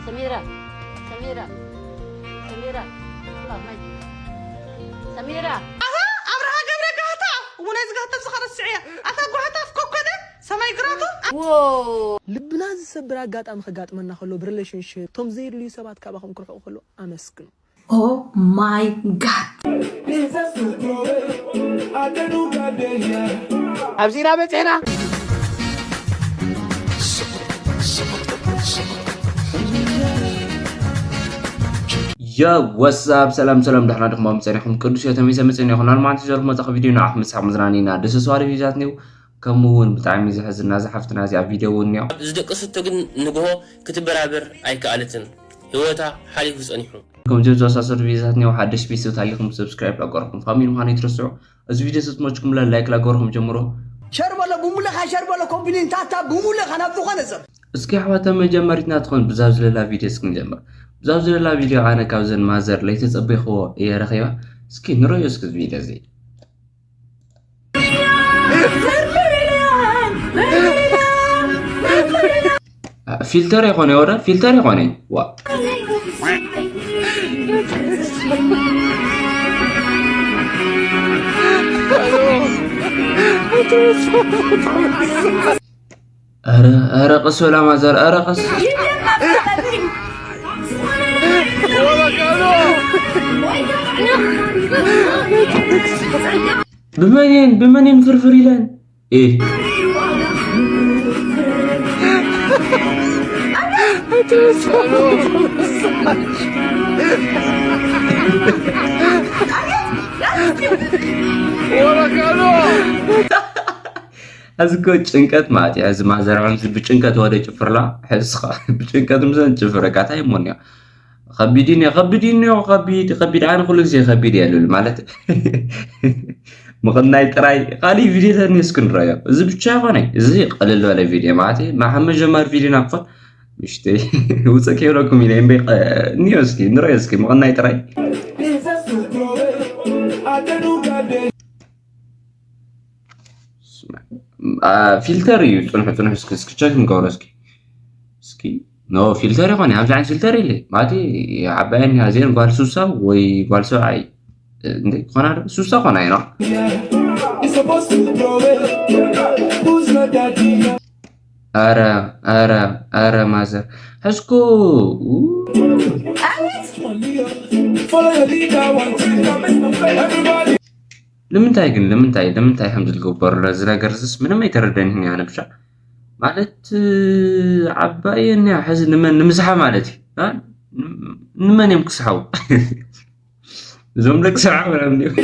ሰሚራ፣ ሰሚራ፣ ሰሚራ፣ ሰሚራ። ኣታ ኣብርሃ ገብረ ጋህታፍ፣ እሞ ናይዚ ጋህታፍ ዝኸረስዕ እያ። ኣታ ጓህታፍ ኮኮነ፣ ሰማይ ግራቱ። ልብና ዝሰብር ኣጋጣሚ ከጋጥመና ከሎ፣ ብሪሌሽንሽፕ፣ እቶም ዘየድልዩ ሰባት ካባኹም ክርሕቑ ከሎ፣ ኣመስግኑ። Oh my God። ኣብዚ ኢና በፂሕና። ዮ ወሳብ ሰላም ሰላም፣ ደሕና ድኹም ኣብ ምጸኒኹም ቅዱስ ዮ ተመይሰ መጸኒ ይኹን ኣልማንቲ ዘርፍ መጻ ቪድዮ ንዓኹም ምሳሕ ምዝናኒና ደሰስዋሪ ቪዛት ኒው ከምኡ እውን ብጣዕሚ ዘሕዝና ዝሓፍትና እዚኣ ቪድዮ እውን ኒዮ። ዝደቀሰቶ ግን ንግሆ ክትበራበር ኣይከኣለትን። ህይወታ ሓሊፉ ጸኒሑ። ከምዚኦም ዝመሳሰሉ ቪድዮታት እኒኦ ሓደሽ ቤተሰብ ታሊኹም ሰብስክራይብ ላገርኩም ፋሚሊ ምዃን ኣይትረስዑ። እዚ ቪድዮ ተዝመችኩም ላይክ ላገርኩም ጀምሮ። ሸር በሎ ብሙሉኻ ሸር በሎ ኮምፕሊን ታታ ብሙሉኻ ናብ ዝኾነ ሰብ እስኪ ኣሕዋታ መጀመሪትና ትኾን ብዛብ ዝለላ ቪድዮ እስኪ ንጀምር። ብዛብ ዝለላ ቪድዮ ኣነ ካብዘን ማዘር ለይተጸበይክዎ እየ ረኺባ። እስኪ ንረዮ እስኪ ቪድዮ እዚ ፊልተር የኾነ ወረ ፊልተር የኾነ ዋ ኧረ ኧረ ቀስ በል ኣማዛር ኧረ ቀስ ብመን እየን ብመን እየን ፍርፍር ኢለን ሕዚ እኮ ጭንቀት ማለት እዩ። ሕዚ ማዘር ከምዚ ብጭንቀት ወደ ጭፍርላ ሕዚ ብጭንቀት ምሰን ጭፍር ቃታ ይሞንዮ ከቢድ እዩ ከቢድ እዩ ከቢድ ከቢድ ኣነ ኩሉ ግዜ ከቢድ እየ ልብል ማለት ምቕናይ ጥራይ ካሊእ ቪድዮታት እስኪ ንረዮ። እዚ ብቻ ይኾነ እዚ ቀልል ዝበለ ቪድዮ ማለት እዩ። መሓመድ ጀማር ቪድዮ ናፍቆት ምሽተይ ውፅእ ከይብለኩም ኢለ እምበይ እኒኦ እስኪ ንረዮ እስኪ ምቕናይ ጥራይ ፊልተር እዩ። ፅንሑ ፅንሑ እስኪ እስኪ ቸክ ንገብሮ እስኪ እስኪ ኖ ፊልተር ይኾን ኣብዚ ዓይነት ፊልተር የለ ማለት ዓባየን ያዜን ጓል ሱሳ ወይ ጓል ሰብዓይ እንዴ ኮና ዶ ሱሳ ኮና ይኖ ኣረ ኣረ ኣረ ማዘር ሕዝኩ ንምንታይ ግን ንምንታይ ንምንታይ ከም ዝግበሩ እዚ ነገር ዝስ ምንም ኣይተረደኒን ያነ ብቻ ማለት ዓባይ እኒያ ሕዚ ንመን ንምዝሓ ማለት እዩ ንመን እዮም ክስሓቡ እዞም ደቂ ሰብዓ ምናምን እዮም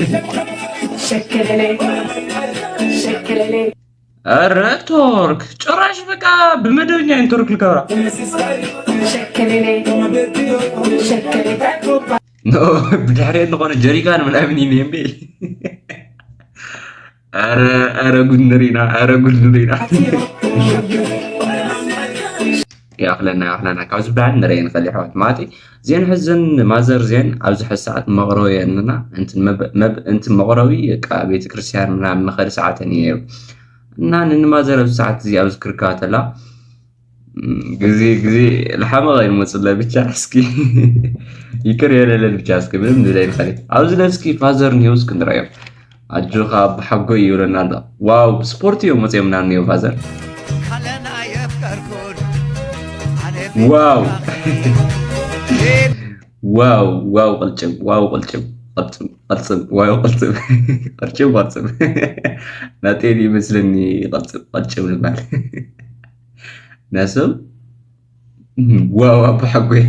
ኧረ ቶርክ ጭራሽ በቃ ብመደበኛ ኢንቶርክ ልገብራ ብድሕሪ ዝኾነ ጀሪካን ምናምን እዩ እምበይ ኣረ ኣረ ጉድ ንሪና ኣረ ጉድ ንሪና ይኣኽለና ይኣኽለና ካብ ዝበሃል ንረየ ንኽእል ይሕዋት ማለት ዜን ሕዝን ማዘር ዜን ኣብዚ ሕዚ ሰዓት መቕረዊ የንና እንትን መቕረዊ ቃ ቤተ ክርስቲያን ምናምን መኸዲ ሰዓተን እዩ ነይሩ እና ንንማዘር ኣብዚ ሰዓት እዚ ኣብዚ ክርክባ ተላ ግዜ ግዜ ልሓመቐ ይመፅለ ብቻ እስኪ ይቅር የለለል ብቻ እስኪ ምንም ንዘይ ንኸእል ኣብዚ ነስኪ ፋዘር ኒውስ ክንረዮም ኣጆኻ ብሓጎይ ይብለና ኣሎ ዋው ብስፖርት እዮም መፅዮምና እኒኦ ፋዘር ዋው ዋው ዋው ቅልጭም ዋው ቅልጭም ቅልጽም ቅልጽም ዋው ቅልጽም ቅርጭም ቅልጽም ናጤል ይመስለኒ ቅልጽም ቅልጭም ልባል ናስም ዋው ኣቦ ሓጎይ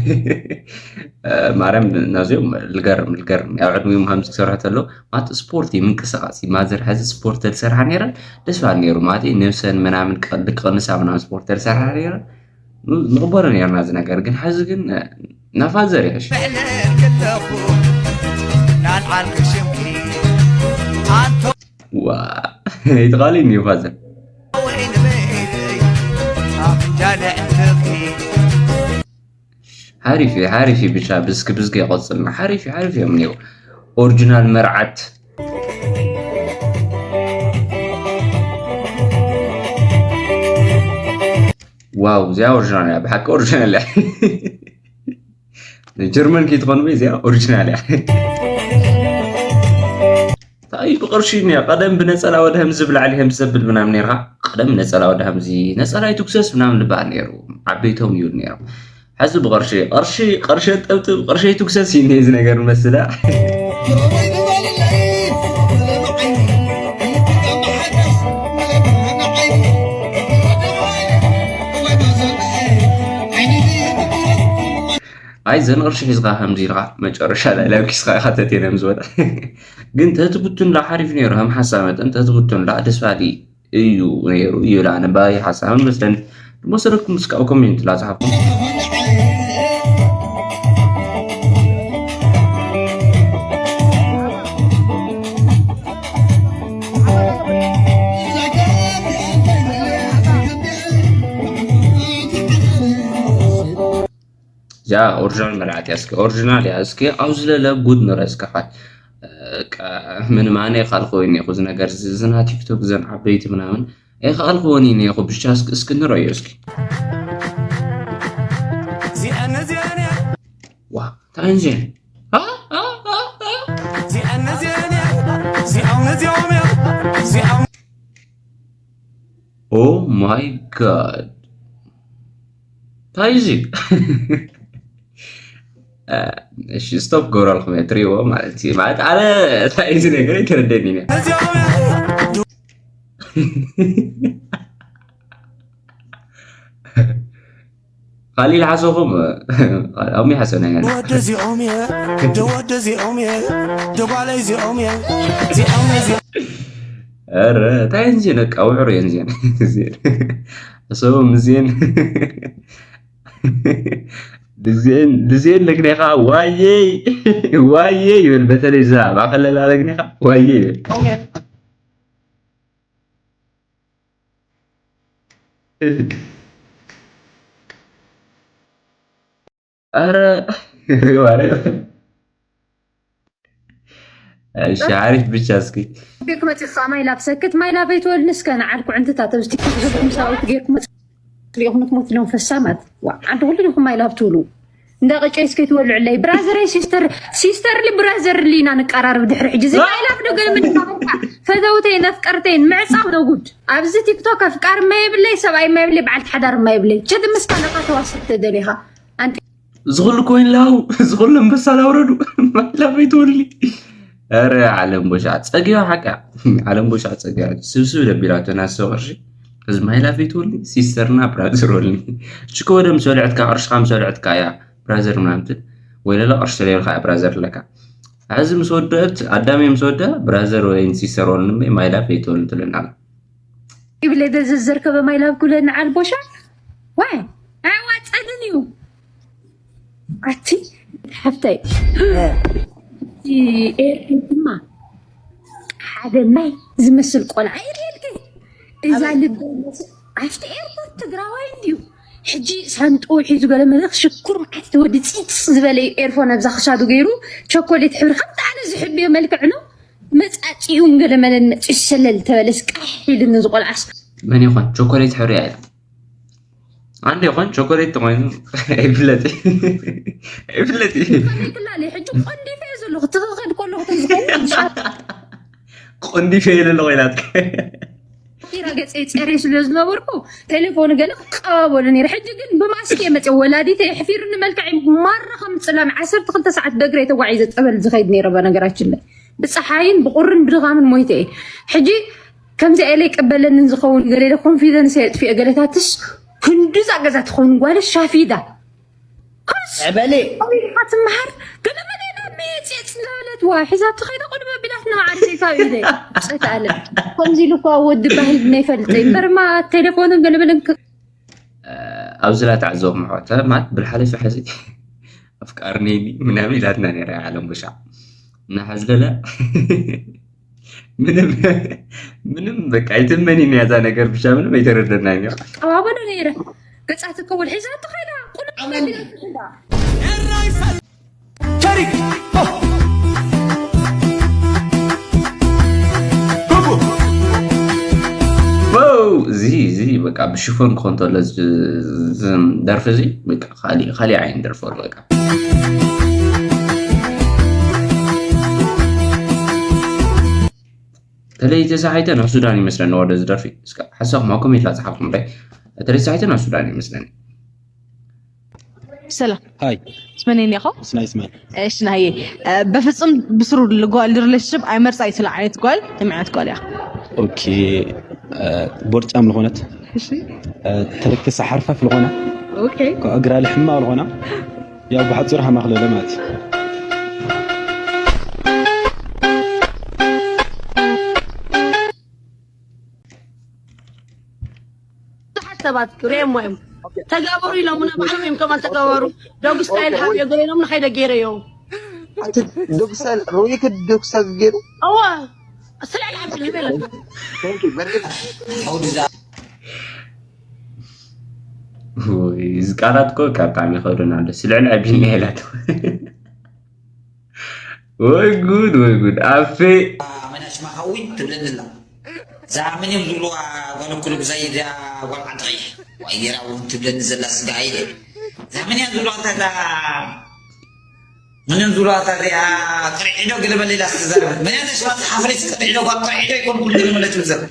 ማርያም ናዚኦም ልገርም ልገርም ኣብ ዕድሚኦም ከምዚ ክሰርሑ ተሎ ማለት ስፖርት እዩ ምንቅስቃስ እዩ ማዘር ሕዚ ስፖርት ተዝሰርሓ ነይረን ደስ ባል ነይሩ ማለት እዩ ነብሰን ምናምን ቀልዲ ክቕንሳ ምናምን ስፖርት ተዝሰርሓ ነይረን ንቕበሎ ነይርና እዚ ነገር ግን ሕዚ ግን ናፋዘር ይሕሽ ብዕልል ክለኹ ናልዓል ክሽምኪ ኣንቶ ዋ ይትቓሊ እኒዮ ፋዘር ወይን በይለይ ኣፍንጃ ልዕንትኺ ሓሪፍ እዩ ሓሪፍ እዩ ብቻ ብዝጊ ብዝጊ ይቐፅልና ሓሪፍ እዩ ሓሪፍ እዮም እኒው ኦሪጂናል መርዓት ዋው እዚኣ ኦሪጂናል እያ ብሓቂ ኦሪጂናል እያ ጀርመን ከይትኾን ወይ እዚኣ ኦሪጂናል እያ። እንታይ ብቅርሺ እኒኣ ቀደም ብነፀላ ወደ ህምዚ ብላዕሊ ህምዚ ዘብል ምናምን ነርካ። ቀደም ነፀላ ወደ ህምዚ ነፀላ ይትኩሰስ ምናምን ልበሃል ነይሩ። ዓበይቶም ይብል ነይሮም። ሕዚ ብቅርሺ ቅርሺ ቅርሺ ጠብጥብ ቅርሺ ይትኩሰስ እዩ እዚ ነገር መስለ። ኣይ ዘን ቅርሺ ሒዝካ ከምዚ ኢልካ መጨረሻ ላይ ላብ ኪስካ ኢካ ተቴነ ምስ ወጣ። ግን ተትብቱንላ ሓሪፍ ነይሩ ከም ሓሳብ መጠን ተትብቱንላ ደስ ባሃሊ እዩ ነይሩ ይብል ኣነ ባይ ሓሳብ መስለን። ብመሰረትኩም እስካብ ኮሜንት ላጽሓፍኩም። እዚኣ ኦሪጂናል መርዓት እያ። እስኪ ኦሪጂናል እያ። እስኪ ኣብ ዝለለ ጉድ ንረ እስከ ሓ ምንም ኣነ የኻልክዎ እኒኹ እዚ ነገር እዚ ዝና ቲክቶክ ዘን ዓበይቲ ምናምን ኣይኻልክዎን እኒኹ ብቻ እስኪ እስኪ ንረዮ እስኪ። ዋ ታንዜን ኦ ማይ ጋድ እንታይ እዚ? እሺ ስቶፕ ገብረልኩም እየ ትሪእዎ ማለት እዩ ማለት ኣነ እንታይ እዚ ነገር ኣይተረደኒ እያ። ካሊእ ሓሰኹም ኣሚ ሓሰና ይሃን ወደ ዚኦም እየ ደወደ ዚኦም እየ ደጓለይ ዚኦም እየ ዚኦም እየ ኧረ እንታይ እንዚን በቃ ውዕሩ እየን እዚን እዚን እሰቦም እዚን ድዜን ድዜን ለግኔኻ ዋየይ ዋየይ ይብል በተለይ እዛ ማእኸል ለላ ለግኔኻ ዋየይ ይብል ኧረ እሺ ሓሪፍ ብቻ እስኪ ጌርኩም መፂኹ ከዓ ማይ ላብ ሰክት ማይ ላብ ኣይትወልኒ እስከ ንዓል ኩዕንትታት ኣብዚ ቲክቶክ ዘለኩም ሰራዊት ጌርኩም መፂኹ ሪኢኹም ትሞት ኢሎም ፈሳማት ዋ ዓዲ ኩሉ ዲኹም ማይ ላብ ትብሉ እንዳ ቅጨ እስከ ትወልዑለይ ብራዘረይ ሲስተር ሲስተርሊ ብራዘርሊ ኢና ንቀራርብ ድሕሪ ሕጂ እዚ ማይ ላብ ዶ ገለ ምንድን በቃ ፈተውተይን ኣፍቀርተይን ምዕፃው ዶ ጉድ ኣብዚ ቲክቶክ ኣፍቃሪ ማይ የብለይ ሰብኣይ ማይ የብለይ በዓልቲ ሓዳር ማይ የብለይ ቸድ ምስካ ነቃ ተዋስብ ተደሊኻ ኣንቲ ዝኹሉ ኮይን ላው ዝኹሉ ኣንበሳ ላውረዱ ማይ ላብ ኣይትወልኒ ኧረ ዓለም ቦሻዕ ጸጊባ ሓቃ ዓለም ቦሻዕ ጸጊባ ስብስብ ደቢላቶ ናሰ ቅርሺ እዚ ማይ ላፍ ይትወልኒ ሲስተርና ብራዘር ወልኒ ሽኮ ወደ ምስ በልዕትካ ቅርሽኻ ምስ በልዕትካ እያ ብራዘር ምናምትን ወይ ለለ ቅርሺ ተለይልካ እያ ብራዘር ኣለካ ሕዚ ምስ ወደት ኣዳም ምስ ወደ ብራዘር ወይ ሲስተር ወልኒ ማይ ላፍ ይትወልኒ ትብለና ይብለ በዚ ዘርከበ ማይ ላፍ ኩለኒ ዓል ቦሻዕ ዋይ ኣዋጸልን እዩ ኣቲ ሓፍተይ ኤርትር ድማ ሓደ ማይ ዝመስል ቆልዓ ይርእየልኪ እዛ ልቢ ኣብቲ ኤርፖርት ትግራዋይ እንድዩ ሕጂ ሳንጥኡ ሒዙ ገለ መለኽ ሽኩር መዓት ተወዲ ፂፅ ዝበለ ኤርፎን ኣብዛ ክሳዱ ገይሩ ቸኮሌት ሕብሪ ከምቲ ኣነ ዝሕብዮ መልክዕ ነው መፃፂኡ ገለ መለን መፂ ሰለል ተበለስ ቃሕ ኢልኒ ዝቆልዓስ መን ይኾን ቸኮሌት ሕብሪ እያ ኣንድ ይኾን ቸኮሌት ተኾይኑ ይፍለጥ ይፍለጥ ይፈልጥላለ ሕጂ ቆንዲፈ እየ ዘለኹ ትኽኸድ ከለኹ ተዝኸውን ቆንዲፈ እየ ዘለኹ ኢላት ራ ገፀይ ፀርየ ስለ ዝነበርኩ ቴሌፎን ገለ ክቀባበሉ ነይረ ሕጂ ግን ብማስክ እየ መፅእ ወላዲተ የሕፊርኒ መልክዐይ ማራ ከም ፅላም ዓሰርተ ክልተ ሰዓት በእግረይ ተጓዒዘ ፀበል ዝኸይድ ነይረ በነገራችን ላይ ብፀሓይን ብቁርን ብድኻምን ሞይተ እየ ሕጂ ከምዚ ኢለ ይቀበለንን ዝኸውን ገለ ኢለ ኮንፊደንስ የጥፍኤ ገለታትስ ክንድዛ ገዛ ትኸውን ጓል ሻፊዳ ኮስ በሊ ኢልካ ትመሃር ገለ መለ ናብ መየፅየፅ እንዳበለት ዋ ሒዛቶ ከይዳ ቁድሚ ኣቢላትና ዓዲ ካብ ኢለ ፀት ኣለ ከምዚ ኢሉ እኳ ወዲ ባህል ናይ ፈልጠ እምበርማ ቴሌፎንን ገለበለን ኣብዚ ላይ ተዓዘብኩም ኣሕዋት ማለት ብልሓለፊ ሕዚ ኣፍቃርኒ ምናምን ኢላትና ነራ ዓለም ብሻ እና ሐዝለለ ምንም ምንም በቃ ኣይትመኒ ነዛ ነገር ብቻ ምንም ኣይተረደናኝ ቀባበሎ ነይረ ገጻት ከውል ሒዛ ትኸዳ ቁልዓመል ተሪክ እዚ እዚ በቃ ብሽፎን ክኾን ተሎ ደርፊ እዚ በቃ ካሊእ ካሊእ ዓይነት ደርፊ በቃ በተለይ ተሳሒተ ናብ ሱዳን ይመስለኒ ወደ ዝደርፊ። እስከ ሓሳኹም ኣብ ኮሜንት ላጽሓፍኩም ዳይ። በተለይ ተሳሒተ ናብ ሱዳን ይመስለኒ። ሰላም ሃይ ስመነኒ ኢኻ ስናይ ስማይ እሺ ናየ በፍጹም ብስሩ ልጓል ሪሌሽንሽፕ ኣይመርጻ ይትል ዓይነት ጓል እንታይ ዓይነት ጓል እያ ኦኬ ቦርጫም ዝኾነት ተለክሳ ሓርፋፍ ዝኾና ኦኬ እግራ ልሕማ ዝኾና ያው ብሓፂሩ ሃማኽለለ ማለት እዩ ብዙሓት ሰባት ክርእየሞ እዮም ተጋበሩ ኢሎሙና ባዕሎም እዮም ከማን ተጋበሩ ዶግ ስታይል ሃብዮ ገለ ኢሎምና ከይደ ገይረዮ ዶግሳል ሮይክ ዶግሳል ገይሩ እዋ ስልዕል ዓብድ ህበለ በርግጥ ወይ፣ እዚ ቃላት እኮ ካብ ብጣዕሚ ይኸብደና ኣሎ። ስልዕል ኣቢልና ኢላቶ። ወይ ጉድ፣ ወይ ጉድ። ኣፌ መናሽማ ሓዊን ትብለኒ ኣላ እዛ መን እዮም ዝብልዋ ጓል ኩሉ ብዛይ እዚኣ ጓል ዓዲ ቀይሕ ዋየራ እውን ትብለኒ ዘላ ስጋ ኢለ እዛ መን እያ ዝብልዋ እንታ እዛ መን እዮም ዝብልዋ እንታ እዚኣ ቅርዒዶ ገለ በለ ኢላ ዝተዛረበት መን እያ ነሽማ ሓፍሬት ቅርዒዶ ጓል ቅርዒዶ ይኮን ኩሉ ገለ በለ ትብል ዘላ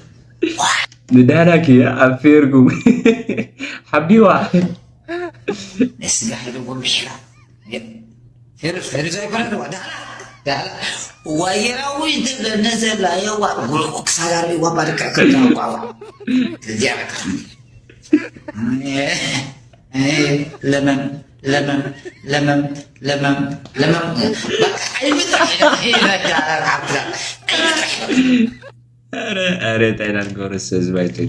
ንዳናኪ ኣፌርጉም ሓቢዋ ናይ ስጋ ሄዶ ጎንቢሕላ ሄርፍ ሄርፍ ዘይኮነ ደዋ ዳላ ዳላ ዋየራዊ ትብለኒ ዘላ የዋ ጉልቁ ክሳጋሪ ዋባ ልክዕ ከዳቋዋ እዚኣ በቃ ለመም ለመም ለመም ለመም ለመም በቃ ኣይብጣ ይነጋራ ካብዛ ኣይብጣ ኧረ ኧረ እንታይ ኢና ንገብሮ እዚ ህዝቢ ኣይትይ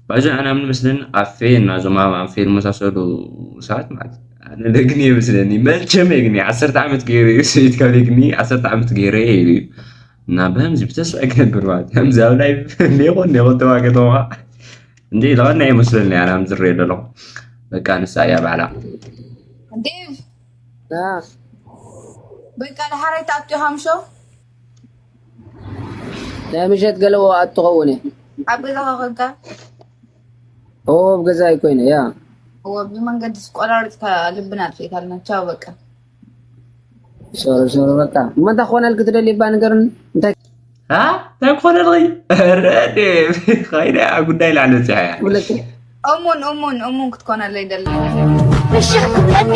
ባይዞ ኣና ምን መስለን ኣፌ እና ዞማ ኣፌ ዝመሳሰሉ ሰባት ማለት ኣነ ደግኒ ይመስለኒ መቸም የግኒ ዓሰርተ ዓመት ገይረ እዩ ሰይት ካብ የግኒ ዓሰርተ ዓመት ገይረ እዩ እና በህምዚ ብተስፋ ክነብር ማለት ከምዚ ኣብ ላይ ሌቆ ሌቆ ተዋገ ተዋ እንዴ ለዋና ይመስለኒ ኣና ምዝሬ ዘለኹ በቃ ንሳ እያ ባዕላ ዴቭ በቃ ድሓረይ ትኣቱ ኢኻ ምሾ ናይ ምሸት ገለዎ ኣትኸውን እየ ኣብ ገዛኻ ኮንካ ኦ ኣብ ገዛይ ኮይነ ያ እወ ብመንገዲ ስቆራርጥካ ልብና ኣጥፊእካልና ቻው በቃ ሶሮ ሶሮ በቃ እሞ እንታይ ክኾነልክ ትደሊ እባ ንገርኒ እንታይ ها እንታይ ክኾነልኺ ረዴ ኻይዳ ጉዳይ ላዕለ ፅሓያ ብለክ እሙን እሙን እሙን ክትኮነለይ ደለ ብሽኽትመኒ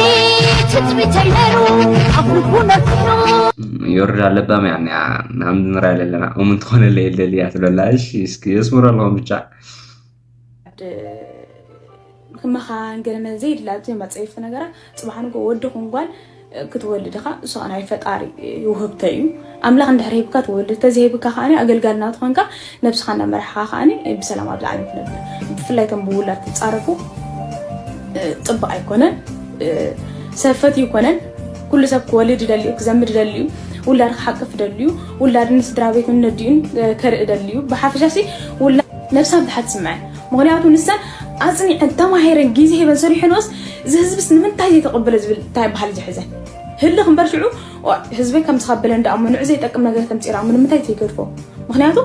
ትፅቢተይ ነሩ ኣኹልኩ ነፊኑ ዮርዳ ለባም እያ እኒኣ ናም ንራይ ለለና እሙን ትኾነለይ ደልያ ትብለላ እሺ እስኪ የስምሮ ኣለኹም ብቻ ክመኻን ገለመን ዘይድላ ኣብቲ መፀየፍቲ ነገራት ፅባሕ ንጎ ወዲ ኹን ጓል ክትወልድ ኢኻ እሱ ናይ ፈጣሪ ውህብተ እዩ ኣምላኽ እንድሕር ሂብካ ትወልድ ተዘይሂብካ ከዓ ኣገልጋል ናቱ ኮንካ ነብስኻ እናመራሕኻ ከዓ ብሰላም ኣብዚ ዓለም ትነብር ብፍላይ ቶም ብውላድ ትፃረፉ ፅቡቅ ኣይኮነን ሰብ ፈትዩ ይኮነን ኩሉ ሰብ ክወልድ ይደሊ እዩ ክዘምድ ይደሊ እዩ ውላድ ክሓቅፍ ይደሊ እዩ ውላድ ንስድራ ቤቱን ነዲኡን ከርኢ ይደሊ እዩ ብሓፈሻ ሲ ውላድ ነብሳ ብዙሓት ትስምዐን ምኽንያቱ ንሰን ኣፅኒዐን ተማሂረን ግዜ ሂበን ሰሪሐንኦስ እዚ ህዝብስ ንምንታይ ዘይተቐበለ ዝብል እንታይ በሃል ዝሕዘን ህልኽ እምበር ሽዑ ህዝበይ ከምዚ ካብ በለን ደኣ እሞ ንዑ ዘይጠቅም ነገር ተምፂራ እሞ ንምንታይ ዘይገድፎ ምኽንያቱ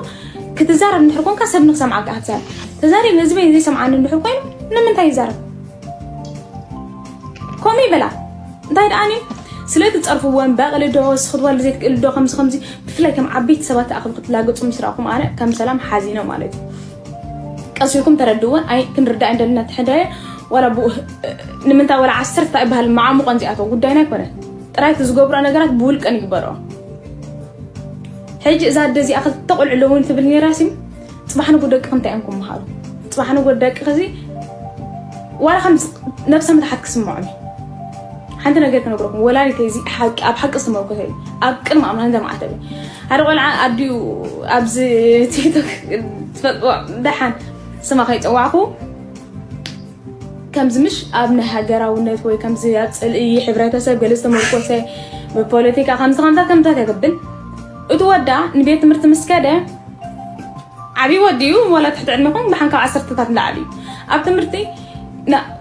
ክትዛረብ እንድሕር ኮንካ ሰብ ንክሰምዓካ ክትዛረብ ተዛሪብ ህዝበይ ዘይሰምዓኒ እንድሕር ኮይኑ ንምንታይ ይዛረብ ከምኡ ይበላ እንታይ ደኣኒ ስለ ትፀርፍወን በቕሊ ዶ ስኽትወልድ ዘይትክእል ዶ ከምዚ ከምዚ ብፍላይ ከም ዓበይቲ ሰባት ኣኽሉ ክትላገፁ ምስ ረኣኹም ኣነ ከም ሰላም ሓዚነ ማለት እዩ ቀሲልኩም ተረድእወን ኣይ ክንርዳእ እንደልና ትሕዳየ ዋላ ብኡ ንምንታይ ዋላ ዓሰርተ ይበሃል መዓሙቐን ዚኣተው ጉዳይና ኣይኮነን ጥራይ እቲ ዝገብሮ ነገራት ብውልቀን ይግበርኦ ሕጂ እዛ ኣደ እዚኣ ክልተ ቆልዑ ኣለውን ትብል ነይራ ሲም ፅባሕ ንጎ ደቂ እንታይ እዮም ክመሃሩ ፅባሕ ንጎ ደቂ ከዚ ዋላ ከም ነብሰ ምትሓት ክስምዖም እዩ ሓንቲ ነገር ክነግረኩም ወላዲተይ እዚ ሓቂ ኣብ ሓቂ ዝተመርኮሰ እዩ ኣብ ቅድሚ ኣምላኽ እንተ መዓተብ ሓደ ቆልዓ ኣዲኡ ኣብዚ ቲክቶክ ትፈልጥዎ ደሓን ስማ ከይፀዋዕኩ ከምዚ ምሽ ኣብ ናይ ሃገራውነት ወይ ከምዚ ኣብ ፅልኢ ሕብረተሰብ ገለ ዝተመርኮሰ ብፖለቲካ ከምዚ ከምታት ከምታት የትብል እቲ ወዳ ንቤት ትምህርቲ ምስ ከደ ዓብዪ ወዲ እዩ ዋላ ትሕቲ ዕድመ ኮን ብሓን ካብ ዓሰርተታት ንላዕሊ እዩ ኣብ ትምህርቲ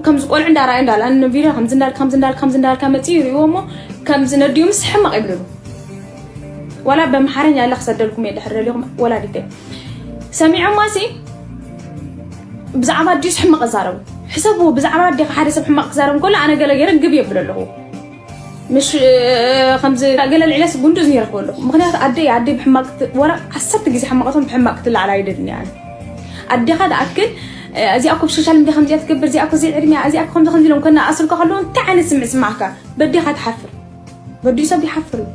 ከምዚ ቆልዑ እንዳረኣዩ እንዳላ ቪድዮ ከምዚ እንዳልካ ከምዚ እንዳልካ ከምዚ እንዳልካ መፅኡ ይርእዎ እሞ ከምዚ ነዲኡ ምስ ሕማቕ ይብልሉ ዋላ በምሓረኛ ኣለ ክሰደልኩም እየ ድሕር ደሊኹም ወላዲተይ ሰሚዖማ ሲ ብዛዕባ ኣዲስ ሕማቕ ዛረቡ ሕሰብዎ ብዛዕባ ኣዴኻ ሓደ ሰብ ሕማቕ ክዛረብ ከሎ ኣነ ገለ ገይረ ግብ የብል ኣለኹ ምሽ ከምዚ ገለ ልዕለስ ጉንዱ እዚ ይረኽቦ ኣለኹ። ምኽንያቱ ኣደይ ኣደይ ብሕማቅ ወራ ዓሰርተ ግዜ ሕማቀቶም ብሕማቅ ክትላዓል ኣይደልን እያ። ኣዴኻ ትኣክል እዚኣ ኮ ሶሻል ሚዲያ ከምዚኣ ትገብር፣ እዚኣ ኮ ዘይዕድሚያ፣ እዚኣ ኮ ከምዚ ከምዚ ኢሎም ከነኣስሩካ ከለዉ እንታይ ዓይነት ስምዒት ስማዕካ? በዴኻ ትሓፍር። በዲኡ ሰብ ይሓፍር እዩ።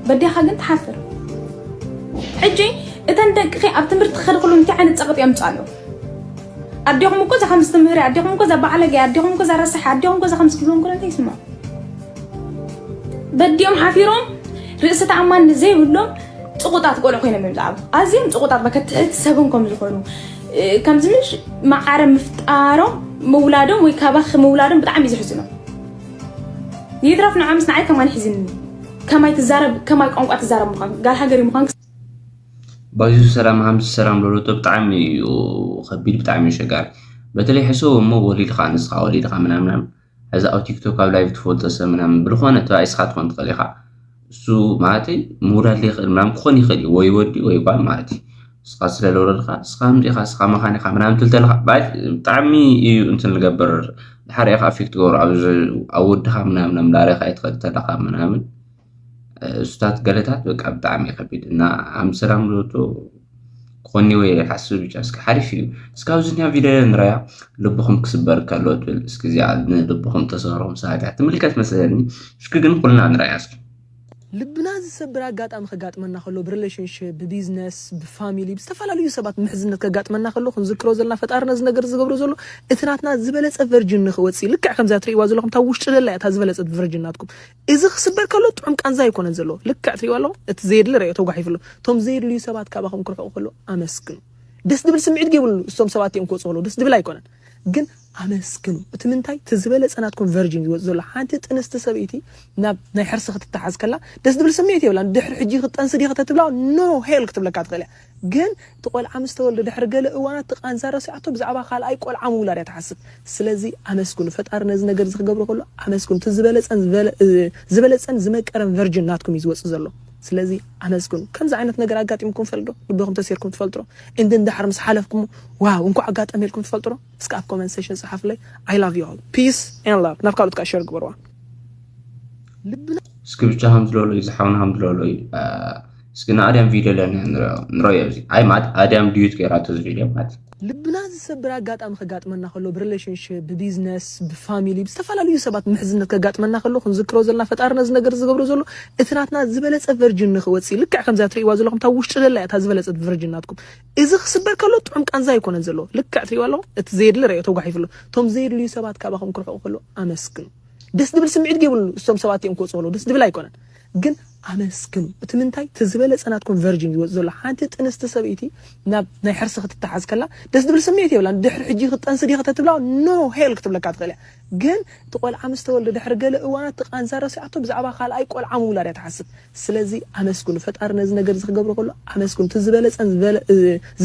በዴኻ ግን ትሓፍር። ሕጂ እተን ደቅኺ ኣብ ትምህርቲ ክኸዱ ከለዉ እንታይ ዓይነት ጸቕጢ የምጽእ ኣሎ? ኣዴኹም እኮ እዛ ከምዚ ትምህር እያ፣ ኣዴኹም እኮ እዛ ባዕለገ እያ፣ ኣዴኹም እኮ እዛ ረሳሕ እያ፣ ኣዴኹም እኮ እዛ ከምዚ ክብሎም ከሎ እንታይ ይስምዖም? በዲኦም ሓፊሮም ርእሲ ተኣማንነት ዘይብሎም ጽቑጣት ቆልዑ ኮይኖም እዮም ዝዓብዩ። ኣዝዮም ጽቑጣት በከ ትሕቲ ሰብን ከም ዝኾኑ ከምዚ ምሽ ማዓረ ምፍጣሮም ምውላዶም ወይ ካባኺ ምውላዶም ብጣዕሚ እዩ ዘሕዝኖም። ይትረፍ ንዓ ምስ ንዓይ ከማን ሒዝኒ ከማይ ትዛረብ ከማይ ቋንቋ ትዛረብ ምዃን ጋል ሃገር ምዃን ባይዙ ሰላም ሃምዚ ሰላም ሎሎቶ ብጣዕሚ እዩ ከቢድ ብጣዕሚ እዩ ሸጋሪ በተለይ ሕሰብ እሞ ወሊድካ ንስኻ ወሊድካ ምናምናም ሕዚ ኣብ ቲክቶክ ኣብ ላይቭ ትፈልጦ ሰብ ምናምን ብልኾነ ተባኢስካ ትኾን ትኽእል ኢኻ እሱ ማለት ምውላድ ይኽእል ምናምን ክኾን ይኽእል እዩ ወይ ወዲ ወይ ጓል ማለት እዩ እስኻ ስለ ለውረድካ እስኻ ምዚኻ እስኻ መኻን ኢኻ ምናምን ትልተልካ ብጣዕሚ እዩ እንትን ልገብር ድሓር ኢኻ ኣፌክት ገብሩ ኣብ ወድኻ ምናምን ዳሬኻ ኣይትኸድ ተለኻ ምናምን እሱታት ገለታት በቃ ብጣዕሚ ከቢድ እና ኣምሰላም ሎቶ ክኾኒ ወይ ሓስብ ብቻ እስኪ ሓሪፍ እዩ እስካብ ዝኛ ቪድዮ ንራያ ልብኹም ክስበር ከሎ ትብል እስኪ እዚኣ ንልብኹም ተሰብርኹም ሰዓት እያ ትምልከት መሰለኒ እስኪ ግን ኩልና ንራያ እስኪ ልብና ዝሰብር ኣጋጣሚ ከጋጥመና ከሎ ብሪሌሽንሽፕ ብቢዝነስ ብፋሚሊ ብዝተፈላለዩ ሰባት ምሕዝነት ከጋጥመና ከሎ ክንዝክሮ ዘለና ፈጣሪ ነዚ ነገር ዝገብሮ ዘሎ እቲ ናትና ዝበለፀ ቨርጅን ንክወፅእ ልክዕ ከምዛ ትርእይዋ ዘለኹም እታ ውሽጢ ደላ እያ እታ ዝበለፀት ቨርጅን ናትኩም እዚ ክስበር ከሎ ጥዑም ቃንዛ ኣይኮነን ዘሎ ልክዕ ትርእይዋ ኣለኹም እቲ ዘየድሊ ረዮ ተጓሒፉ ኣሎ እቶም ዘየድልዩ ሰባት ካባኹም ክርሕቁ ከሎ ኣመስግኑ ደስ ድብል ስምዒት ገይብሉ እሶም ሰባት እዮም ክወፁ ከሎ ደስ ድብል ኣይኮነን ግን ኣመስግኑ እቲ ምንታይ እቲ ዝበለፀ ናትኩም ቨርጅን ዝወፅ ዘሎ ሓንቲ ጥንስቲ ሰበይቲ ናብ ናይ ሕርሲ ክትተሓዝ ከላ ደስ ድብል ስምዒት የብላን ድሕሪ ሕጂ ክትጠንሲ ዲ ከተትብላ ኖ ሄል ክትብለካ ትኽእል እያ ግን እቲ ቆልዓ ምስ ተወልደ ድሕሪ ገለ እዋናት እቲ ቃንዛ ረሲዓቶ ብዛዕባ ካልኣይ ቆልዓ ምውላድ እያ ትሓስብ ስለዚ ኣመስግኑ ፈጣሪ ነዚ ነገር እዚ ክገብሮ ከሎ ኣመስግኑ እቲ ዝበለፀን ዝበለፀን ዝመቀረን ቨርጅን ናትኩም እዩ ዝወፅእ ዘሎ ስለዚ ኣመስግኑ ከምዚ ዓይነት ነገር ኣጋጢምኩም ፈልዶ ልብኹም ተሲርኩም ትፈልጥሮ እንድን ዳሕር ምስ ሓለፍኩም ዋው እንኳዕ ኣጋጠመልኩም ትፈልጥሮ እስከ ኣብ ኮመንት ሴሽን ጸሓፉለይ I love you all peace and love ናብ ካልኦት ከዓ ሸር ግበርዋ እስኪ ብቻ ከም ዝለሎ እዩ ዝሓውና ከም ዝለሎ እዩ እስኪ ንኣድያም ቪድዮ ለኒ ንረዮ ኣብዚ ኣይ ማለት ኣድያም ድዩት ገይራቶ እዚ ቪድዮ ማለት ልብና ዝሰብር ኣጋጣሚ ከጋጥመና ከሎ ብሪሌሽንሽፕ ብቢዝነስ ብፋሚሊ ብዝተፈላለዩ ሰባት ምሕዝነት ከጋጥመና ከሎ ክንዝክሮ ዘለና ፈጣሪ ነዚ ነገር ዝገብሮ ዘሎ እቲ ናትና ዝበለፀ ቨርጅን ንክወፅእ ልክዕ ከምዛ ትርእይዋ ዘለኹም እታ ውሽጢ ደላ እያ እታ ዝበለፀት ቨርጅን ናትኩም እዚ ክስበር ከሎ ጥዑም ቃንዛ ኣይኮነን ዘሎ ልክዕ ትርእይዋ ኣለኹም እቲ ዘየድሊ ረዮ ተጓሒፉ ኣሎ እቶም ዘየድልዩ ሰባት ካባኹም ክርሕቁ ከሎ ኣመስግኑ ደስ ድብል ስምዒት ገይብሉ እሶም ሰባት እዮም ክወፅሉ ደስ ድብል ኣይኮነን ግን ኣመስግኑ እቲ ምንታይ እቲ ዝበለፀ ናትኩም ቨርጅን ዝወፅ ዘሎ ሓንቲ ጥንስቲ ሰበይቲ ናብ ናይ ሕርሲ ክትተሓዝ ከላ ደስ ድብል ስምዒት የብላን ድሕሪ ሕጂ ክትጠንሲ ዲ ከተትብላ ኖ ሄል ክትብለካ ትኽእል እያ ግን እቲ ቆልዓ ምስ ተወልደ ድሕሪ ገለ እዋናት እቲ ቃንዛ ረሲዓቶ ብዛዕባ ካልኣይ ቆልዓ ምውላድ እያ ትሓስብ ስለዚ ኣመስግኑ ፈጣሪ ነዚ ነገር እዚ ክገብሮ ከሎ ኣመስግኑ እቲ ዝበለፀን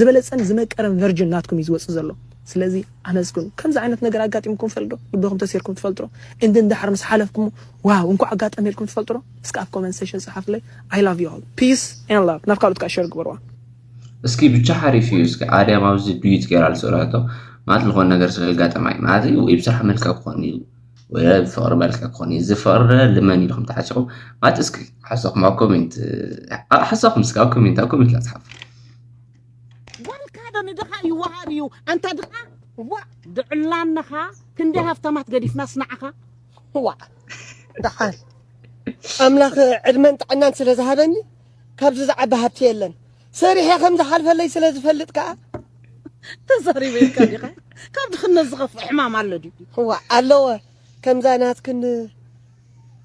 ዝበለፀን ዝመቀረን ቨርጅን ናትኩም እዩ ዝወፅእ ዘሎ ስለዚ ኣመስግኑ ከምዚ ዓይነት ነገር ኣጋጢምኩም ፈልዶ ልብኹም ተሲርኩም ትፈልጥሮ እንድን ዳሕር ምስ ሓለፍኩም ዋው እንኳዕ ኣጋጠመልኩም ትፈልጥሮ እስከ ኣብ ኮመንት ሴሽን ጸሓፍለይ I love you all peace and love ናብ ካልኦት ከዓ ሸር ግበርዋ እስኪ ብቻ ሓሪፍ እዩ እስኪ ኣድያም ኣብዚ ዱይት ገይራ ዝሰራቶ ማለት ዝኾነ ነገር ስለጋጠማይ ማለት እዩ ወይ ብስራሕ መልካ ክኾን እዩ ወይ ብፍቕሪ መልካ ክኾን እዩ ዝፍቕሪ ልመን ኢልኩም ተሓሲኹም ማለት እስኪ ሓሳኹም ኣብ ኮሜንት ሓሳኹም እስኪ ኣብ ኮሜንት ኣብ ኮሜንት ላፅሓፍ ጓልካ ዶ ንድኻ ይወሃብ እዩ ኣንታ ድኻ ዋ ድዕላንኻ ክንደይ ሃፍታማት ገዲፍናስ ንዓኻ ዋ ደሓን ኣምላኽ ዕድመን ጥዕናን ስለ ዝሃበኒ ካብዚ ዝዓቢ ሃብቲ የለን ሰሪሐ ከም ዝሓልፈለይ ስለ ዝፈልጥ ከዓ ተዛሪበ ኢልካ ዲኻ ካብ ድኽነት ዝኸፍእ ሕማም ኣሎ ድዩ ዋ ኣለወ ከምዛ ናትክን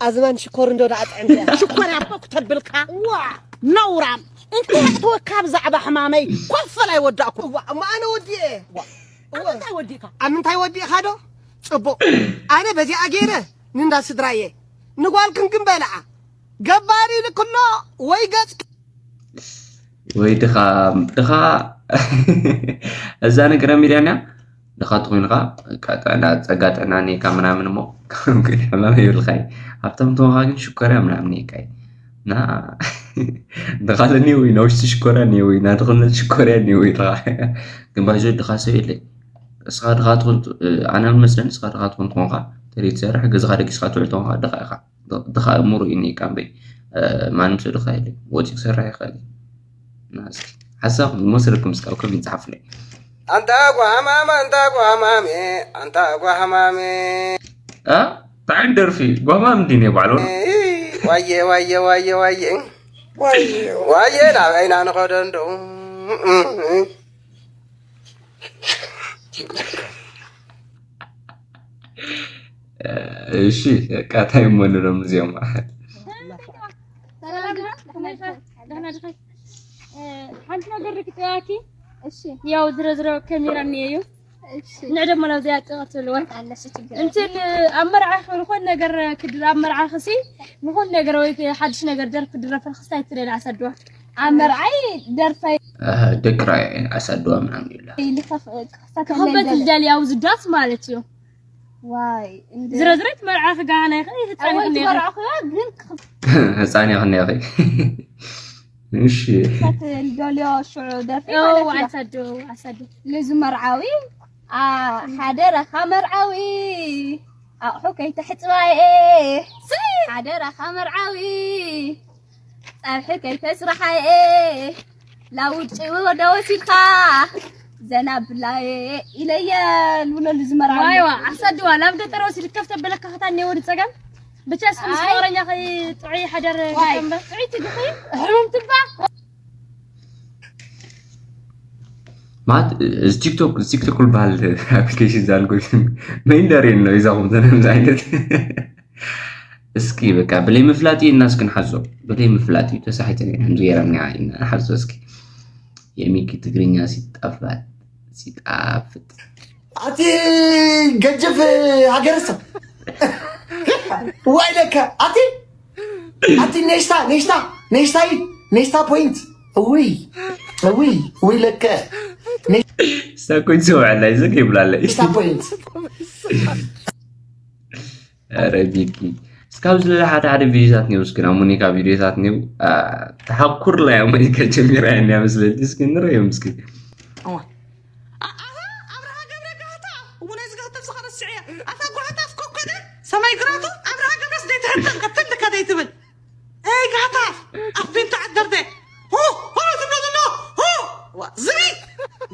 ኣዝማን ሽኮር እንዶ ደኣ ጥዕምቲ እያ ሽኮር ያቦ ክተብልካ ዋ ነውራም እንታይ ኣእትወካ ብዛዕባ ሕማመይ ኮፈል ኣይወዳእኩ እዋ እሞ ኣነ ወዲኤ እንታይ ወዲእካ ኣብ ምንታይ ወዲእካ ዶ ፅቡቅ ኣነ በዚኣ ገይረ ንንዳ ስድራየ ንጓልክን ግን በልዓ ገባሪ ልክሎ ወይ ገፅ ወይ ድኻ ድኻ እዛ ነገር ሚድያ ኒያ ድኻ ትኾይንኻ ጥዕና ፀጋ ጥዕና ኔካ ምናምን እሞ ግን ሕማም ይብልካ ሃብታም ተኾንካ ግን ሽኮርያ ምናምን ኔካ እና ድኻ ለኒ ወይ ናውሽቲ ሽኮርያ ኒ ወይ ናድኽነት ሽኮርያ ኒ ወይ ድኻ ግን ባይዞ ድኻ ሰብ የለይ እስኻ ድኻ ትኾን ኣነ መስለኒ እስኻ ድኻ ትኾን ትኾንካ ተለይ ትሰርሕ ገዛኻ ደቂስካ ትውዕል ትኾንካ ድኻ ኢኻ ድኻ እምሩ እዩ ቃምበይ። ማንም ሰብ ድኻ የለ ወፂ ክሰርሕ ይኽእል እዩ። እና እስኪ ሓሳብኩም ዝመስለኩም እስካብ ከም ይፅሓፍለይ። ኣንታ ጓማም ኣንታ ጓማም ኣንታ ጓማም። ጣዕም ደርፊ ጓማም እንዲነ ባዕሎ። ዋየ ዋየ ዋየ ዋየ ዋየ ናበይና ንኸዶ እንዶ። እሺ፣ ቃታይ መኑ ነው እዚኦም? ሓንቲ ነገር ክትዋኪ። እሺ። ያው ዝረዝረ ከሚራ እኒኤ እዩ። ንዕ ደሞ ናብዚ ያጥቐትልወን። እንትን ኣብ መርዓ ክብል ኮን ነገር ክድር ኣብ መርዓ ክሲ ንኹን ነገር ወይ ሓድሽ ነገር ደርፍ ክድረፈል ክስታይ ትደል ኣሰድዋ ኣብ መርዓይ ደርፋይ ደቅራይ ኣሰድዋ ምናምን ይብላ። ክኸበት ልደል ያው ዝዳት ማለት እዩ። ዋይ ዝረዝረት መርዓ ክጋና ይኸ ህፃን ይኸ መርዓ ክያ ግን ህፃን ይኸ ነኸ እሺ ደልዮ ሽዑ ደርፊ ኣሳዶ ኣሳዶ ልዚ መርዓዊ ሓደረኻ መርዓዊ ኣቑሑ ከይተሕፅባየ ሓደረኻ መርዓዊ ፀብሒ ከይተስርሓየ ላውጭ ወደ ወሲድካ ዘና ብላየ ኢለየ ልብለሉ ዝመርዓዊ ዋይዋ ኣሳድዋ ናብ ገጠር ወሲድ ከፍተ በለካ ከታኒ ወዲ ፀገም ብቻ እስከ ምስ ፍቅረኛ ከይ ጥዑይ ሓደር ጥዑይ ትግኺ ሕሙም ትባ ማለት እዚ ቲክቶክ ቲክቶክ ዝበሃል ኣፕሊኬሽን ዛልጎ መይንደር የለ ይዛኹም ዘነምዚ ዓይነት እስኪ በቃ ብለይ ምፍላጥ እና እስኪ ንሓዞ ብለይ ምፍላጥ እዩ ተሳሒተ ከምዚ ገይረምኒ ኢና ንሓዞ እስኪ የሚኪ ትግርኛ ሲጣፍጥ ሲጣፍጥ ኣቲ ገጅፍ ሃገርሰ ዋይለከ ኣቲ ኣቲ ኔሽታ ኔሽታ ኔሽታይ ኔሽታ ፖይንት እውይ እውይ እውይ ለከ ሳኮኝ ሰውዕላይ ዝግ ይብላለይ ኔሽታ ፖይንት ኧረ ቢኪ እስካብ ዝለለ ሓደ ሓደ ቪዲዮታት ኒው እስኪ ናብ ሙኒካ ቪዲዮታት ኒው ተሓኩርላ እያ ሙኒካ ጀሚራ እያ እኒያ መስለኒ እስኪ ንረዮም እስኪ ኣታ ኣብርሃ ገብረ ጋህታ እውነ ዝጋህተፍ ዝኸረስዕ እያ ኣታ ጓህታ ፍኮኮነ ሰማይ ግራቱ ኣብርሃ ገብረስ ደይትሕተን ቀተን ድካ ደይትብል ይ ጋህታ ኣፍ ቢንቱ ዓደርደ ሆ ሆ ዝብሎ ዘሎ ሆ ዝቢ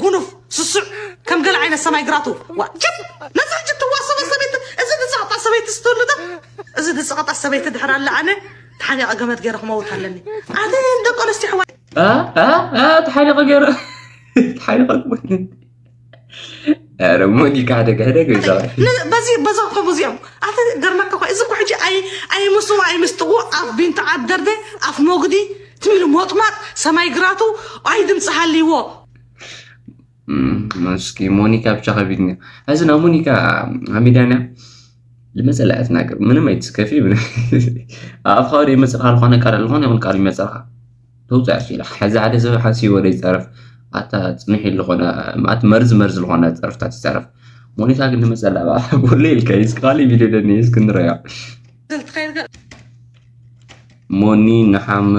ጉኑፍ ስሱዕ ከም ገለ ዓይነት ሰማይ ግራቱ ዋ ጭብ ነዚ ሕጂ ትዋሰበ ሰበይቲ እዚ ዝፀቕጣ ሰበይቲ ስትህሉ ዶ እዚ ዝፀቕጣ ሰበይቲ ድሕር ኣለ ኣነ ተሓኒቐ ገመድ ገይረ ክመውት ኣለኒ ኣነ ደቂ ኣንስትዮ ኣሕዋት ተሓኒቐ ገይረ ተሓኒቐ ክመውት ኧረ ሞኒካ ሕደግ ሕደግ ወይ ሰባት ን- በዚ በዛ ከምኡ እዚኦም ኣተ ገርመካ እኳ እዚ እኮ ሕጂ ኣይ ኣይምስዋ ኣይምስጥዎ ኣፍ ቢንቱ ዓደርደ ኣፍ ሞግዲ ትሚሉ ሞጥማጥ ሰማይ ግራቱ ኣይ ድምፂ ሃልይዎ እም፣ እስኪ ሞኒካ ብቻ ከቢድኒ እዚ ናብ ሞኒካ ሃሚዳንያ ልመፀላ እያ ትናገር ምንም ኣይትስከፊ ምንም ኣፍካ ወደ ይመፅልካ ዝኾነ ቃል ዝኾነ ይኹን ቃል ይመፀልካ ተውፅኣ ሲላ ሕዚ ሓደ ሰብ ሓሲቡ ወደ ይፀረፍ ኣታ ፅንሕ ኢሉ ዝኾነ ማለት መርዚ መርዚ ዝኾነ ፀርፍታት ይፀረፍ ሞኒካ ግን ንመፀላ ባ ቦለ ኢልካ እስኪ ካሊእ ቪድዮ ደኒ እስኪ ንረያ ሞኒ ንሓመ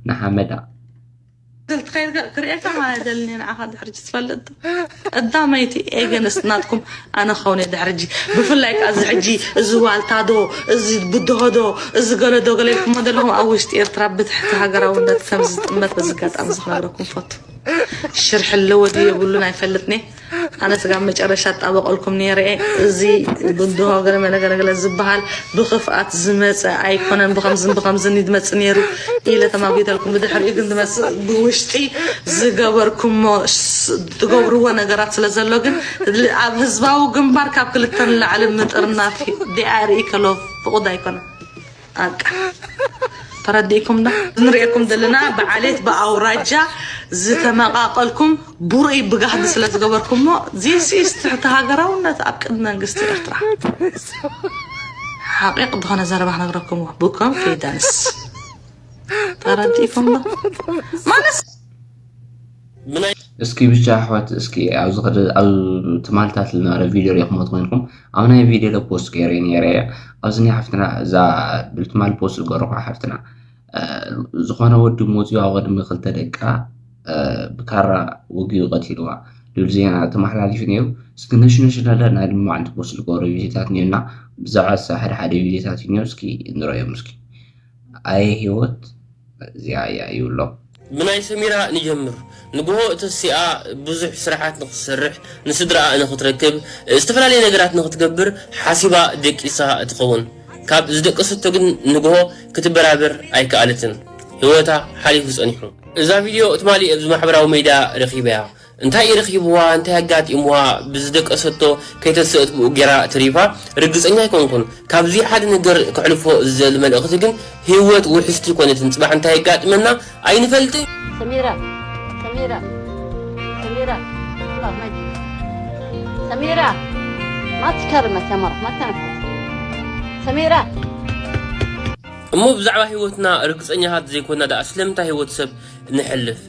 ንሓመዳ ትኸይድ ክርእየካ ማለት ደልኒ ንዓኻ ድሕርጅ ትፈልጥ ቀዳመይቲ ኤገንስት ናትኩም ኣነ ኸውን ድሕርጂ ብፍላይ ከዓ እዚ ሕጂ እዚ ዋልታዶ እዚ ብድሆዶ እዚ ገለዶ ገለ ኢልኩሞ ዘለኹም ኣብ ውሽጢ ኤርትራ ብትሕቲ ሃገራውነት ከም ዝጥመት በዚ ኣጋጣሚ ዝክነግረኩም ፈቱ ሽርሒ ኣለዎ ድዩ የብሉን ኣይፈልጥኒ ኣነ ስጋብ መጨረሻ ጣበቀልኩም ነይረ እዚ ብድሆ ገለ መለ ገለ ገለ ዝበሃል ብክፍኣት ዝመፀ ኣይኮነን ብከምዝን ብከምዝን እዩ ዝመፅእ ነይሩ ኢለ ተማጒተልኩም ብድሕሪኡ ግን ዝመፅእ ብውሽጢ ዝገበርኩሞ ትገብርዎ ነገራት ስለ ዘሎ ግን ኣብ ህዝባዊ ግንባር ካብ ክልተ ንላዕሊ ምጥርናፍ ዲኣርኢ ከሎ ፍቁድ ኣይኮነን ኣቃ ተረዲእኩም ዶ ንሪኤኩም ዘለና ብዓሌት ብኣውራጃ ዝተመቃቀልኩም ቡርኢ ብጋህዲ ስለ ዝገበርኩሞ ዚስ ኢስ ትሕቲ ሃገራውነት ኣብ ቅድሚ መንግስቲ ኤርትራ ሓቂቕ ዝኾነ ዘረባ ክነግረኩም ብኮንፊደንስ ተረዲእኩም ዶ ማለት እስኪ ብቻ ኣሕዋት እስኪ ኣብዚ ከደ ኣብ ትማልታት ዝነበረ ቪድዮ ሪኢኹሞ ትኮንኩም ኣብ ናይ ቪድዮ ለ ፖስት ገይረ ነይረ እያ ኣብዚ ናይ ሓፍትና እዛ ብልትማል ፖስት ዝገረኩ ሓፍትና ዝኾነ ወዲ መፅዩ ኣብ ቅድሚ ክልተ ደቃ ብካራ ወጊኡ ቀቲልዋ ዝብል ዜና ተመሓላሊፉ ነይሩ። እስኪ ነሽነሽ እንዳበልና ድማ ዕንተ ፖስት ዝገበሮ ቪድዮታት እኒኦና። ብዛዕባ እሳ ሓደ ሓደ ቪድዮታት እዩ እኒኦ። እስኪ ንረኦም እስኪ። ኣየ ህይወት እዚኣ እያ ይብሎ። ብናይ ሰሚራ ንጀምር። ንግሆ ተሲኣ ብዙሕ ስራሓት ንክትሰርሕ፣ ንስድራኣ ንክትረክብ፣ ዝተፈላለየ ነገራት ንክትገብር ሓሲባ ደቂሳ ትኸውን። ካብ ዝደቀሰቶ ግን ንግሆ ክትበራበር ኣይከኣለትን። ህይወታ ሓሊፉ ጸኒሑ። እዛ ቪድዮ ትማሊ ኣብዚ ማሕበራዊ ሚድያ ረኺበያ። እንታይ እዩ ረኺብዋ? እንታይ ኣጋጢምዋ? ብዝደቀሰቶ ከይተሰእት ብኡ ጌራ ተሪፋ። ርግጸኛ ኣይኮንኩን። ካብዚ ሓደ ነገር ከሕልፎ ዝደሊ መልእኽቲ ግን፣ ህይወት ውሕስቲ ኣይኮነትን። ጽባሕ እንታይ የጋጥመና ኣይንፈልጥን። سميرة، سميرة، سميرة، اسمع، ما تجي. سميرة، ما تكرمت يا مرة، ما تنفس. سميرة. እሞ ብዛዕባ ህይወትና ርግጸኛታት ዘይኮና ደኣ ስለምንታይ ህይወት ሰብ ንሕልፍ?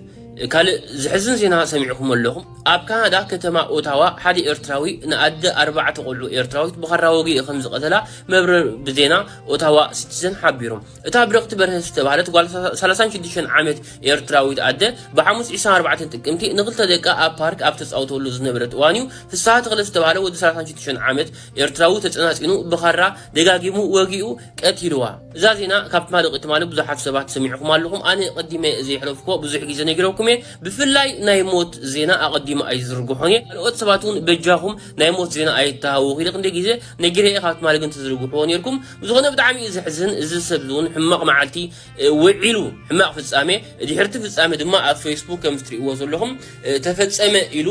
ካልእ ዘሕዝን ዜና ሰሚዕኩም ኣለኹም። ኣብ ካናዳ ከተማ ኦታዋ ሓደ ኤርትራዊ ንኣደ ኣርባዕተ ቆልዑ ኤርትራዊት ብኻራ ወጊኡ ከም ዝቐተላ መብረር ብዜና ኦታዋ ሲቲዘን ሓቢሮም። እታ ብረቕቲ በርሀ ዝተባህለት ጓል ሰላሳን ሽዱሽተን ዓመት ኤርትራዊት ኣደ ብሓሙስ ዕስራን ኣርባዕተን ጥቅምቲ ንኽልተ ደቃ ኣብ ፓርክ ኣብ ተጻውተሉ ዝነበረት እዋን እዩ ፍስሃ ተኽለ ዝተባህለ ወዲ ሰላሳን ሽዱሽተን ዓመት ኤርትራዊ ተጸናጺኑ ብኻራ ደጋጊሙ ወጊኡ ቀቲልዋ። እዛ ዜና ካብ ትማሊ ትማሊ ብዙሓት ሰባት ሰሚዕኹም ኣለኹም። ኣነ ቀዲመ ዘይሕለፍኩዎ ብዙሕ ግዜ ነጊረኩም እየ። ብፍላይ ናይ ሞት ዜና ኣቐዲመ ኣይዝርግሖን እየ። ካልኦት ሰባት እውን በጃኹም ናይ ሞት ዜና ኣይተሃወኹ ኢለ ክንደይ ግዜ ነጊረ እየ። ካብ ትማሊ ግን ትዝርግሕዎ ነይርኩም። ብዝኾነ ብጣዕሚ እዩ ዘሕዝን። እዚ ሰብ እዚ እውን ሕማቕ መዓልቲ፣ እ፣ ውዒሉ፣ ሕማቕ ፍጻሜ፣ ድሕርቲ ፍጻሜ ድማ ኣብ ፌስቡክ ከም እትርእይዎ ዘለኹም፣ እ፣ ተፈጸመ ኢሉ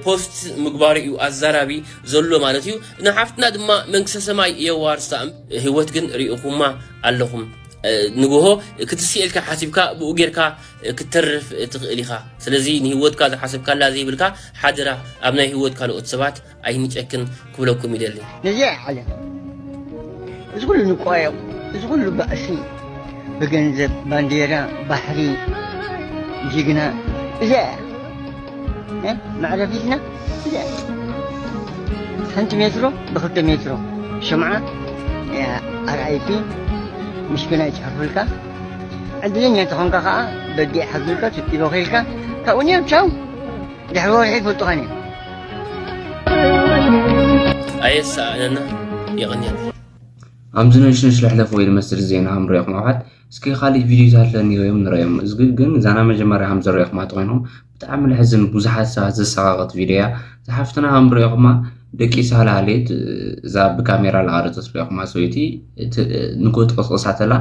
ፖስት ምግባሩ እዩ ኣዛራቢ ዘሎ ማለት እዩ። ንሓፍትና ድማ መንግስተ ሰማይ የዋርሳ። ህይወት ግን ርኢኹማ ኣለኹም። ንግሆ ክትስኤልካ ሓሲብካ ብኡ ጌርካ ክትተርፍ ትኽእል ኢኻ። ስለዚ ንህይወትካ ዝሓሰብካላ ዘይብልካ ሓደራ ኣብ ናይ ህይወት ካልኦት ሰባት ኣይንጨክን ክብለኩም ይደሊ። ነዚኣ እያ ዓለም። እዚ ኩሉ ንቋየቕ፣ እዚ ኩሉ ባእሲ ብገንዘብ፣ ባንዴራ፣ ባሕሪ፣ ጅግና፣ እዚኣ እያ። እ? መዕረፊትና እዚኣ እያ። ሓንቲ ሜትሮ ብክልተ ሜትሮ ሽምዓ እያ ኣርኣይቲ። ምሽክና ይጽሕፉልካ። ዕድለኛ እንተኾንካ ከኣ በጊዕ ሓዙልካ፣ ትጢቦ ኬልካ፣ ካብኡ ንዮም ቻው። ድሕሪ ወርሒ ይፈልጡኻን እዮም። ኣየሳእነና። የቐንየልና። ኣምዚ ነሽነሽ ለሕለፍ ወይ ልመስል ዜና ኣምሮ ይኹን ኣውሓት። እስኪ ካልእ ቪድዮ ኣለኒ እዮም ንረዮም። እዚ ግን እዛ ናይ መጀመርያ ከም ዝረኹማ ተኾይኖም ብጣዕሚ ለሕዝን ብዙሓት ሰባት ዘሰቓቕት ቪድዮ እያ። ዝሓፍትና ኣምሮ ይኹማ ደቂሳ ላሌት እዛ ብካሜራ ላቐረጸት ሪኹማ ሰበይቲ እቲ ንጎ ጥቕስቕሳ ተላ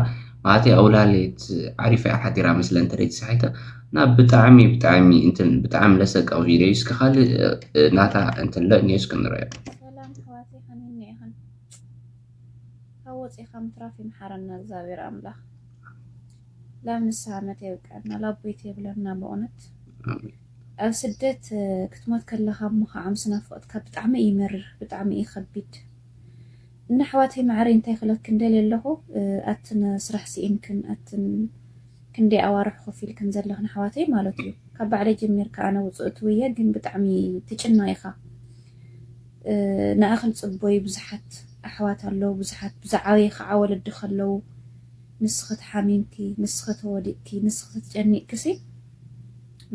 ማለት ኣውላሌት ዓሪፋ እያ ሓዲራ መስለን ተለይቲ ሳሒተ እና ብጣዕሚ ብጣዕሚ እንትን ብጣዕሚ ለሰቀቕ ቪድዮ እዩ። እስኪ ካልእ ናታ እንትን ለእኒዮ እስኪ ንረዮ። ሰላም ኣሕዋተይ ከመይ እኒኢኽን? ካብ ወፂኻ ምትራፍ ይምሓረና እግዚኣብሔር ኣምላኽ። ላብ ንስሃ ዓመት የብቀና ላብ ቦይት የብለና ብእውነት። ኣብ ስደት ክትሞት ከለኻ እሞ ከዓ ምስ ናፍቆትካ ብጣዕሚ እዩ መርር ብጣዕሚ እዩ ከቢድ። እና ኣሕዋተይ ማዕረይ እንታይ ክለክን ደልየ ኣለኹ። ኣትን ስራሕ ስኢንክን ኣትን ክንደይ ኣዋርሕ ኮፍ ኢልክን ዘለኽን ኣሕዋተይ ማለት እዩ። ካብ ባዕለይ ጀሚርካ ኣነ ውፅእ ትውየ ግን ብጣዕሚ ትጭነቕ ኢኻ። ንኣኽን ፅቦይ ብዙሓት ኣሕዋት ኣለዉ ብዙሓት ብዝዓበየ ከዓ ወለዲ ከለዉ ንስኺ ተሓሚምኪ ንስኺ ተወዲቕኪ ንስኺ ተጨኒቕኪሲ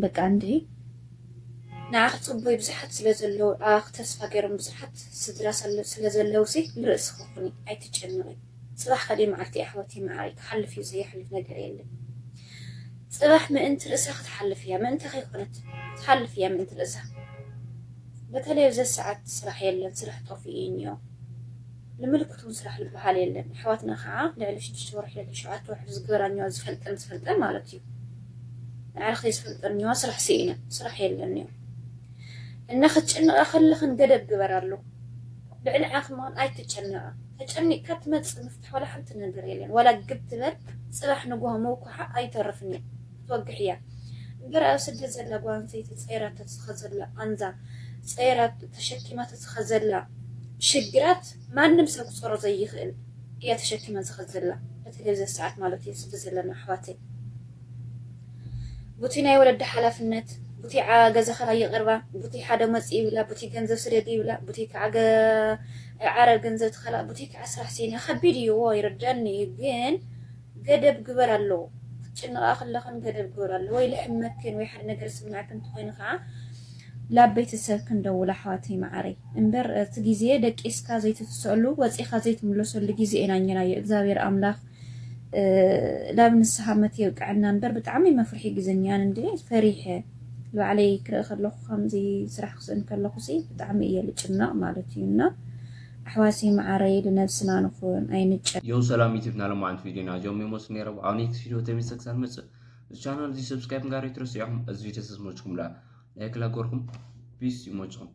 በቃ እንድዒ ንኣኺ ፅቦይ ብዙሓት ስለ ዘለዉ ንኣኺ ተስፋ ገይሮም ብዙሓት ስድራ ስለ ዘለዉ ሲ ንርእስኺ ኩኒ ኣይትጨነቒ። ፅባሕ ካልእ መዓልቲ ኣሕዋተይ መዓረይ ክሓልፍ እዩ ዘይሓልፍ ነገር የለን። ፅባሕ ምእንቲ ርእሳ ክትሓልፍ እያ ምእንቲ ከይኮነት ትሓልፍ እያ ምእንቲ ርእሳ። በተለይ ኣብዚ ሰዓት ስራሕ የለን ስራሕ ጠፊኡ እዩ እኒኦ። ንምልክት እውን ስራሕ ዝበሃል የለን ኣሕዋትና ከዓ ልዕሊ ሽዱሽተ ወርሒ ልዕሊ ሸውዓተ ወርሒ ዝግበራ እኒኦ ዝፈልጠን ዝፈልጠን ማለት እዩ። ንዓርኺ ዝፈልጠን እኒኦ ስራሕ ስኢነ ስራሕ የለን እኒኦ። እና ክትጭነቃ ከለኽን ገደብ ግበራሉ። ልዕሊ ዓቕምኽን ኣይትጨነቃ። ተጨኒቅካ ትመጽእ ምፍታሕ ዋላ ሓንቲ ነገር የለን። ዋላ ግብ ትበል ጽባሕ ንግሆ ምውኳሓ ኣይተርፍን እዩ። ክትወግሕ እያ። እምበር ኣብ ስደት ዘላ ጓል ኣንስተይቲ ጸይራ ተትኸድ ዘላ ቃንዛ፣ ጸይራ ተሸኪማ ተትኸድ ዘላ ሽግራት ማንም ሰብ ክጸሮ ዘይኽእል እያ ተሸኪማ ዝኸድ ዘላ። በተለይ ኣብዚ ሰዓት ማለት እዩ ስደት ዘለና ኣሕዋተይ። ቡቲ ናይ ወለዲ ሓላፍነት ቡቲ ገዛ ከላ ይቕርባ ቡቲ ሓደ መፂ ይብላ ቡቲ ገንዘብ ስደድ ይብላ ቡቲ ከዓ ዓረብ ገንዘብ ትኸላ ቡቲ ከዓ ስራሕ ሲኒ ከቢድ እዩ እዎ ይርደኒ እዩ ግን ገደብ ግበር ኣለዎ ክትጭንቓ ከለኽን ገደብ ግበር ኣለዎ ወይ ልሕመክን ወይ ሓደ ነገር ስምዕክን እንተኾይኑ ከዓ ላብ ቤተሰብ ክንደውል ኣሕዋተይ መዓረይ። እምበር እቲ ግዜ ደቂስካ ዘይትትሰሉ ወፂኻ ዘይትምለሰሉ ግዜ ኢና እኛናዮ። እግዚኣብሔር ኣምላኽ እ፣ ላብ ንስሓ መት የብቅዐና እምበር ብጣዕሚ መፍርሒ ግዜ እኒኣን እንዴ ፈሪሐ ባዕለይ ክርኢ ከለኹ ከምዚ ስራሕ ክስእን ከለኹ ሲ ብጣዕሚ እየ ልጭነቕ ማለት እዩ። እና ኣሕዋሲ መዓረይ ልነብስና ንኹን ኣይንጨ ዮ ሰላም ዩቲብ ናለማዓንት ቪዲዮ ናጆም ይመስል ነይረ። ኣብ ኔክስት ቪዲዮ ተመልሰ ክሳብ መፅእ ቻናል እዚ ሰብስክራይብ ጋር ይትረስዑኹም። እዚ ቪዲዮ ተስሞችኩም ላ ላይክ ላጎርኩም ፒስ ይሞችኹም።